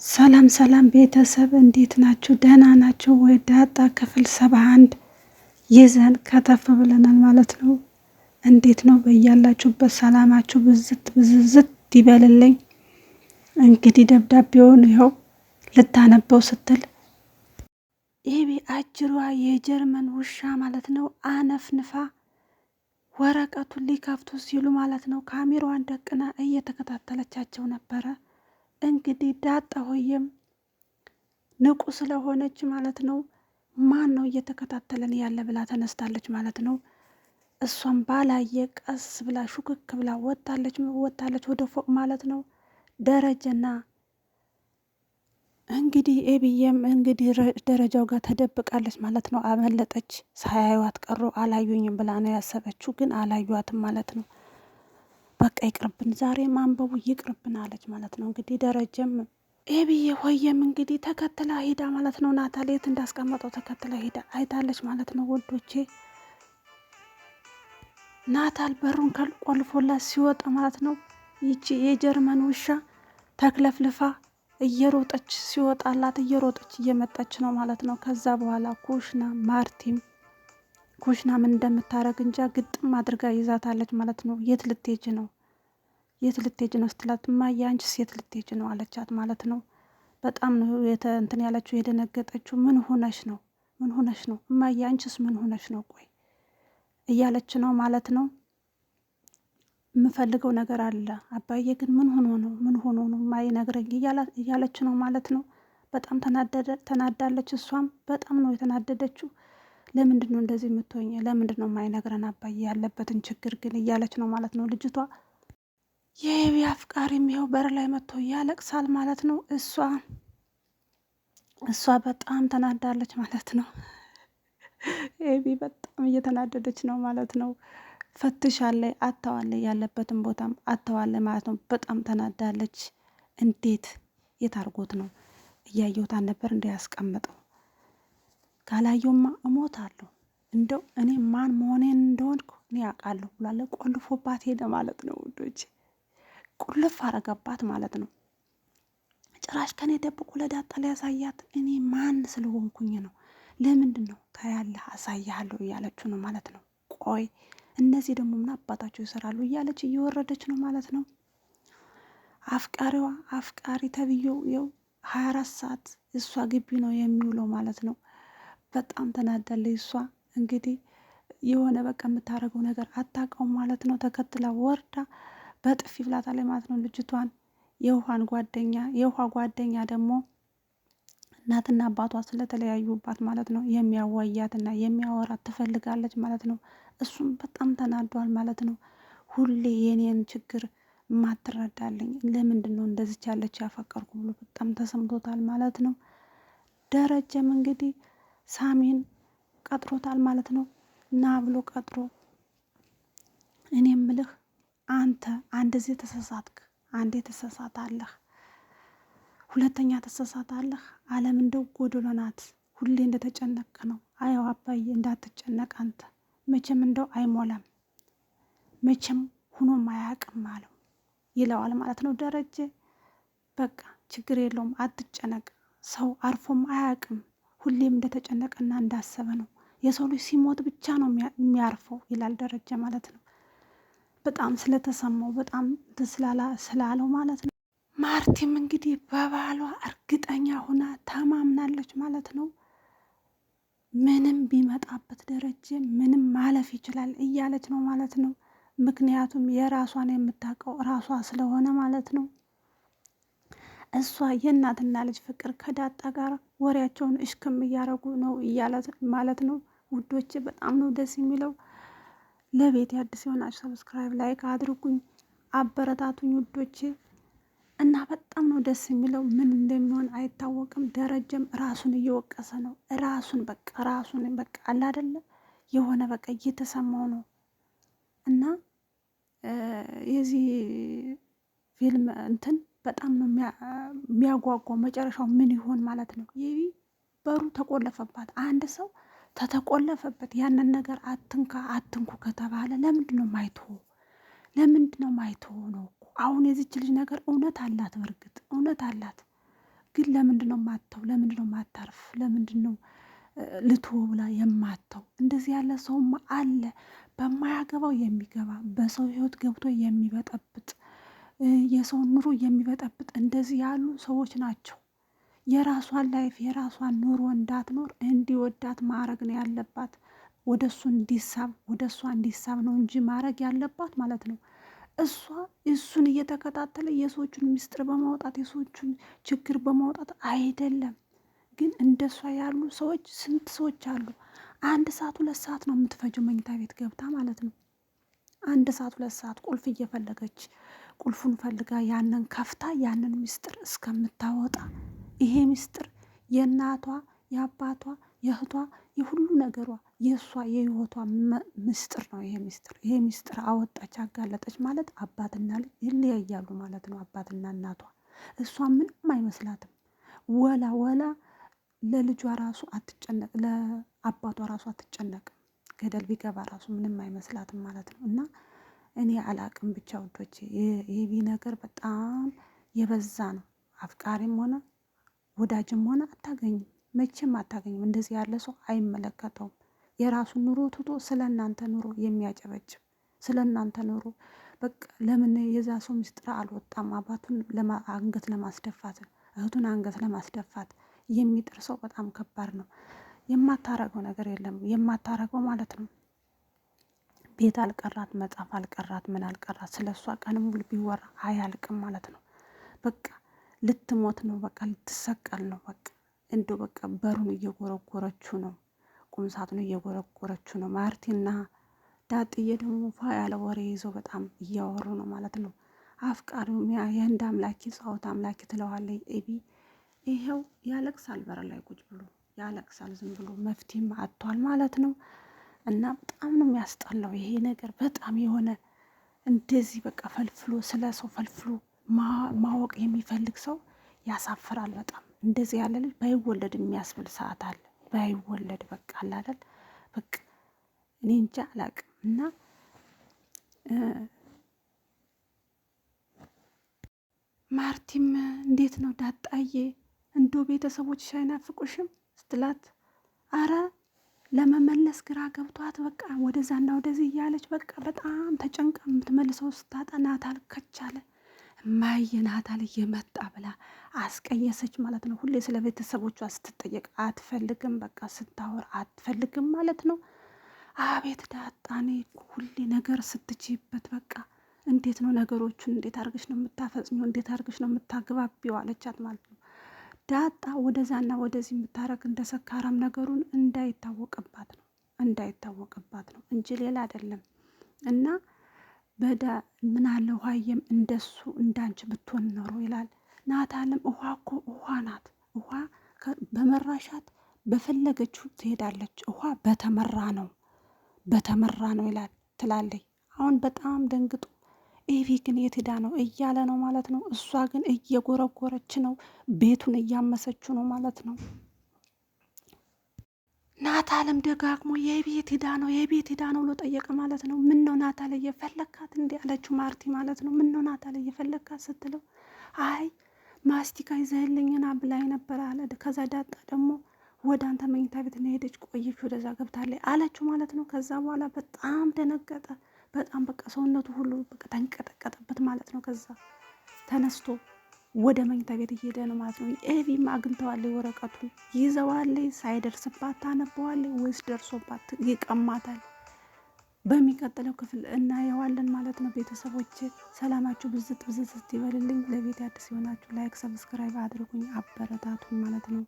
ሰላም ሰላም ቤተሰብ እንዴት ናችሁ? ደህና ናችሁ ወይ? ዳጣ ክፍል 71 ይዘን ከተፍ ብለናል ማለት ነው። እንዴት ነው? በያላችሁበት ሰላማችሁ ብዝት ብዝዝት ይበልልኝ። እንግዲህ ደብዳቤውን ይኸው ልታነበው ስትል ኤቢ አጅሯ የጀርመን ውሻ ማለት ነው አነፍንፋ ወረቀቱን ሊከፍቱ ሲሉ ማለት ነው ካሜራዋን ደቅና እየተከታተለቻቸው ነበረ። እንግዲህ ዳጣ ሆዬም ንቁ ስለሆነች ማለት ነው ማን ነው እየተከታተለን ያለ ብላ ተነስታለች ማለት ነው። እሷም ባላየ ቀስ ብላ ሹክክ ብላ ወጣለች ወጣለች ወደ ፎቅ ማለት ነው። ደረጀና እንግዲህ ኤብዬም እንግዲህ ደረጃው ጋር ተደብቃለች ማለት ነው። አመለጠች። ሳያዩዋት ቀሩ። አላዩኝም ብላ ነው ያሰበችው፣ ግን አላዩዋትም ማለት ነው። በቃ ይቅርብን፣ ዛሬ ማንበቡ ይቅርብን አለች ማለት ነው። እንግዲህ ደረጀም ኤብዬ ሆየም እንግዲህ ተከትላ ሄዳ ማለት ነው። ናታል የት እንዳስቀመጠው ተከትላ ሄዳ አይታለች ማለት ነው። ወዶቼ ናታል በሩን ቆልፎላት ሲወጣ ማለት ነው ይቺ የጀርመን ውሻ ተክለፍልፋ እየሮጠች ሲወጣላት እየሮጠች እየመጣች ነው ማለት ነው። ከዛ በኋላ ኩሽና ማርቲም ኩሽና ምን እንደምታደርግ እንጃ ግጥም አድርጋ ይዛታለች ማለት ነው። የት ልትሄጂ ነው? የት ልትሄጂ ነው ስትላት እማዬ አንቺስ የት ልትሄጂ ነው አለቻት ማለት ነው። በጣም ነው እንትን ያለችው የደነገጠችው። ምን ሆነሽ ነው? ምን ሆነሽ ነው እማዬ አንቺስ ምን ሆነሽ ነው? ቆይ እያለች ነው ማለት ነው። የምፈልገው ነገር አለ አባዬ ግን ምን ሆኖ ነው? ምን ሆኖ ነው የማይነግረኝ? እያለች ነው ማለት ነው። በጣም ተናዳለች። እሷም በጣም ነው የተናደደችው። ለምንድን ነው እንደዚህ የምትሆኝ? ለምንድን ነው የማይነግረን አባዬ ያለበትን ችግር ግን እያለች ነው ማለት ነው ልጅቷ። የኤቢ አፍቃሪም ይኸው በር ላይ መጥቶ ያለቅሳል ማለት ነው። እሷ በጣም ተናዳለች ማለት ነው። ኤቢ በጣም እየተናደደች ነው ማለት ነው። ፈትሻለች፣ አጥተዋለች፣ ያለበትን ቦታም አጥተዋለች ማለት ነው። በጣም ተናዳለች። እንዴት የት አድርጎት ነው እያየሁት አልነበር እንደ ያስቀምጠው ካላየውማ እሞታለሁ። እንደው እኔ ማን መሆኔን እንደሆንኩ እኔ አውቃለሁ ብሏለ። ቆልፎባት ሄደ ማለት ነው ውዶች፣ ቁልፍ አረገባት ማለት ነው። ጭራሽ ከኔ ደብቆ ለዳጣ ሊያሳያት እኔ ማን ስለሆንኩኝ ነው? ለምንድን ነው ታያለህ፣ አሳያለሁ እያለችው ነው ማለት ነው። ቆይ እነዚህ ደግሞ ምን አባታቸው ይሰራሉ እያለች እየወረደች ነው ማለት ነው። አፍቃሪዋ አፍቃሪ ተብዬው ይኸው 24 ሰዓት እሷ ግቢ ነው የሚውለው ማለት ነው። በጣም ተናዳለች። እሷ እንግዲህ የሆነ በቃ የምታደርገው ነገር አታውቀውም ማለት ነው። ተከትላ ወርዳ በጥፊ ብላታለች ማለት ነው ልጅቷን። የውሃን ጓደኛ የውሃ ጓደኛ ደግሞ እናትና አባቷ ስለተለያዩባት ማለት ነው የሚያዋያትና የሚያወራት ትፈልጋለች ማለት ነው። እሱም በጣም ተናዷል ማለት ነው። ሁሌ የኔን ችግር ማትረዳልኝ ለምንድን ነው እንደዚች ያለች ያፈቀርኩ ብሎ በጣም ተሰምቶታል ማለት ነው። ደረጀም እንግዲህ ሳሚን ቀጥሮታል ማለት ነው። ና ብሎ ቀጥሮ እኔ ምልህ አንተ አንድ ጊዜ ተሳሳትክ፣ አንዴ ተሳሳታለህ፣ ሁለተኛ ተሳሳታለህ። ዓለም እንደው ጎዶሎ ናት። ሁሌ እንደተጨነቅ ነው። አየው አባዬ እንዳትጨነቅ አንተ መቼም እንደው አይሞላም መቼም ሁኖም አያውቅም አለው ይለዋል ማለት ነው ደረጀ። በቃ ችግር የለውም አትጨነቅ፣ ሰው አርፎም አያውቅም ሁሌም እንደተጨነቀና እንዳሰበ ነው። የሰው ልጅ ሲሞት ብቻ ነው የሚያርፈው ይላል ደረጀ ማለት ነው። በጣም ስለተሰማው በጣም ስላለው ማለት ነው። ማርቲም እንግዲህ በባሏ እርግጠኛ ሆና ተማምናለች ማለት ነው። ምንም ቢመጣበት ደረጀ ምንም ማለፍ ይችላል እያለች ነው ማለት ነው። ምክንያቱም የራሷን የምታውቀው ራሷ ስለሆነ ማለት ነው። እሷ የእናትና ልጅ ፍቅር ከዳጣ ጋር ወሬያቸውን እሽክም እያደረጉ ነው እያለ ማለት ነው። ውዶች በጣም ነው ደስ የሚለው። ለቤት አዲስ የሆናችሁ subscribe፣ like አድርጉኝ፣ አበረታቱኝ ውዶች እና በጣም ነው ደስ የሚለው። ምን እንደሚሆን አይታወቅም። ደረጀም ራሱን እየወቀሰ ነው። ራሱን በቃ ራሱን በቃ አለ አይደለ የሆነ በቃ እየተሰማው ነው እና የዚህ ፊልም እንትን በጣም ነው የሚያጓጓው። መጨረሻው ምን ይሆን ማለት ነው። ይህ በሩ ተቆለፈባት። አንድ ሰው ተተቆለፈበት ያንን ነገር አትንካ አትንኩ ከተባለ ለምንድን ነው ማይቶ? ለምንድን ነው ማይቶ ነው እኮ አሁን የዚች ልጅ ነገር እውነት አላት፣ በእርግጥ እውነት አላት። ግን ለምንድን ነው ማተው? ለምንድን ነው ማታርፍ? ለምንድን ነው ልትወ ብላ የማተው? እንደዚህ ያለ ሰውማ አለ፣ በማያገባው የሚገባ፣ በሰው ህይወት ገብቶ የሚበጠብጥ፣ የሰውን ኑሮ የሚበጠብጥ፣ እንደዚህ ያሉ ሰዎች ናቸው። የራሷን life የራሷን ኑሮ እንዳትኖር እንዲወዳት ማድረግ ነው ያለባት። ወደ እሱ እንዲሳብ፣ ወደ እሷ እንዲሳብ ነው እንጂ ማድረግ ያለባት ማለት ነው። እሷ እሱን እየተከታተለ የሰዎቹን ሚስጥር በማውጣት፣ የሰዎቹን ችግር በማውጣት አይደለም። ግን እንደሷ ያሉ ሰዎች ስንት ሰዎች አሉ። 1 ሰዓት 2 ሰዓት ነው የምትፈጀው መኝታ ቤት ገብታ ማለት ነው። 1 ሰዓት 2 ሰዓት ቁልፍ እየፈለገች፣ ቁልፉን ፈልጋ ያንን ከፍታ ያንን ሚስጥር እስከምታወጣ፣ ይሄ ሚስጥር የእናቷ፣ የአባቷ፣ የእህቷ፣ የሁሉ ነገሯ፣ የእሷ የህይወቷ ምስጢር ነው። ይሄ ሚስጥር አወጣች አጋለጠች ማለት አባትና ልጅ ይለያያሉ ማለት ነው። አባትና እናቷ፣ እሷ ምንም አይመስላትም። ወላ ወላ ለልጇ ራሱ አትጨነቅ፣ ለአባቷ ራሱ አትጨነቅም። ገደል ቢገባ ራሱ ምንም አይመስላትም ማለት ነው። እና እኔ አላቅም ብቻ ውዶች፣ የኤቢ ነገር በጣም የበዛ ነው። አፍቃሪም ሆነ ወዳጅም ሆነ አታገኝም፣ መቼም አታገኝም። እንደዚህ ያለ ሰው አይመለከተውም። የራሱን ኑሮ ትቶ ስለ እናንተ ኑሮ የሚያጨበጭብ፣ ስለ እናንተ ኑሮ በቃ ለምን የዛ ሰው ምስጢር አልወጣም? አባቱን አንገት ለማስደፋት፣ እህቱን አንገት ለማስደፋት የሚጥር ሰው በጣም ከባድ ነው። የማታረገው ነገር የለም፣ የማታረገው ማለት ነው። ቤት አልቀራት፣ መጽሐፍ አልቀራት፣ ምን አልቀራት። ስለ እሷ ቀን ሙሉ ቢወራ አያልቅም ማለት ነው። በቃ ልትሞት ነው። በቃ ልትሰቀል ነው። በቃ እንዶ በቃ በሩን እየጎረጎረችው ነው። ቁም ሳጥኑ እየጎረጎረችው ነው። ማርቲና ዳጥዬ ደግሞ ፏ ያለ ወሬ ይዘው በጣም እያወሩ ነው ማለት ነው። አፍቃሪው የህንድ አምላኪ ጸዋት አምላኪ ትለዋለች ኤቢ። ይኸው ያለቅሳል፣ በር ላይ ቁጭ ብሎ ያለቅሳል። ዝም ብሎ መፍትሄም አጥቷል ማለት ነው። እና በጣም ነው የሚያስጠላው ይሄ ነገር። በጣም የሆነ እንደዚህ በቃ ፈልፍሎ፣ ስለ ሰው ፈልፍሎ ማወቅ የሚፈልግ ሰው ያሳፍራል በጣም። እንደዚህ ያለ ልጅ ባይወለድ የሚያስብል ሰዓት አለ። ባይወለድ በቃ አለ አይደል? በቃ እኔ እንጃ አላቅም። እና ማርቲም እንዴት ነው ዳጣዬ፣ እንዶ ቤተሰቦችሽ አይናፍቁሽም ስትላት፣ አረ ለመመለስ ግራ ገብቷት በቃ ወደዛና ወደዚህ እያለች በቃ በጣም ተጨንቃ የምትመልሰው ስታጣ ናታል ከቻለ እማዬ ናታል እየመጣ ብላ አስቀየሰች ማለት ነው። ሁሌ ስለ ቤተሰቦቿ ስትጠየቅ አትፈልግም፣ በቃ ስታወር አትፈልግም ማለት ነው። አቤት ዳጣኔ፣ ሁሌ ነገር ስትችይበት በቃ እንዴት ነው ነገሮቹን፣ እንዴት አድርገሽ ነው የምታፈጽሚው? እንዴት አድርገሽ ነው የምታግባቢው? አለቻት ማለት ነው። ዳጣ ወደዛና ወደዚህ የምታረግ እንደ ሰካራም ነገሩን እንዳይታወቅባት ነው እንጂ ሌላ አይደለም። እና በዳ ምን አለ ውሃዬም እንደሱ እንዳንቺ ብትሆን ኖሮ ይላል። ናታንም ውሃ እኮ ውሃ ናት፣ ውሃ በመራሻት በፈለገችው ትሄዳለች፣ ውሃ በተመራ ነው ይላል ትላለች። አሁን በጣም ደንግጦ ኤቪ ግን የት ሄዳ ነው እያለ ነው ማለት ነው። እሷ ግን እየጎረጎረች ነው፣ ቤቱን እያመሰችው ነው ማለት ነው። ናታልም ደጋግሞ የቤት ሄዳ ነው፣ የቤት ሄዳ ነው ብሎ ጠየቀ ማለት ነው። ምን ነው ናታል እየፈለግካት እንዲህ አለችው ማርቲ ማለት ነው። ምን ነው ናታል እየፈለግካት ስትለው፣ አይ ማስቲካ ይዘህልኝና ብላኝ ነበር አለ። ከዛ ዳጣ ደግሞ ወደ አንተ መኝታ ቤት ነው ሄደች፣ ቆየች፣ ወደዛ ገብታለች አለችው ማለት ነው። ከዛ በኋላ በጣም ደነገጠ። በጣም በቃ ሰውነቱ ሁሉ በቃ ተንቀጠቀጠበት ማለት ነው። ከዛ ተነስቶ ወደ መኝታ ቤት እየሄደ ነው ማለት ነው። ኤቪም አግኝተዋለች፣ ወረቀቱን ይዘዋለች። ሳይደርስባት ታነበዋለች ወይስ ደርሶባት ይቀማታል? በሚቀጥለው ክፍል እናየዋለን ማለት ነው። ቤተሰቦች ሰላማችሁ ብዝት ብዝት ይበልልኝ። ለቤት አዲስ የሆናችሁ like፣ subscribe አድርጉኝ፣ አበረታቱኝ ማለት ነው።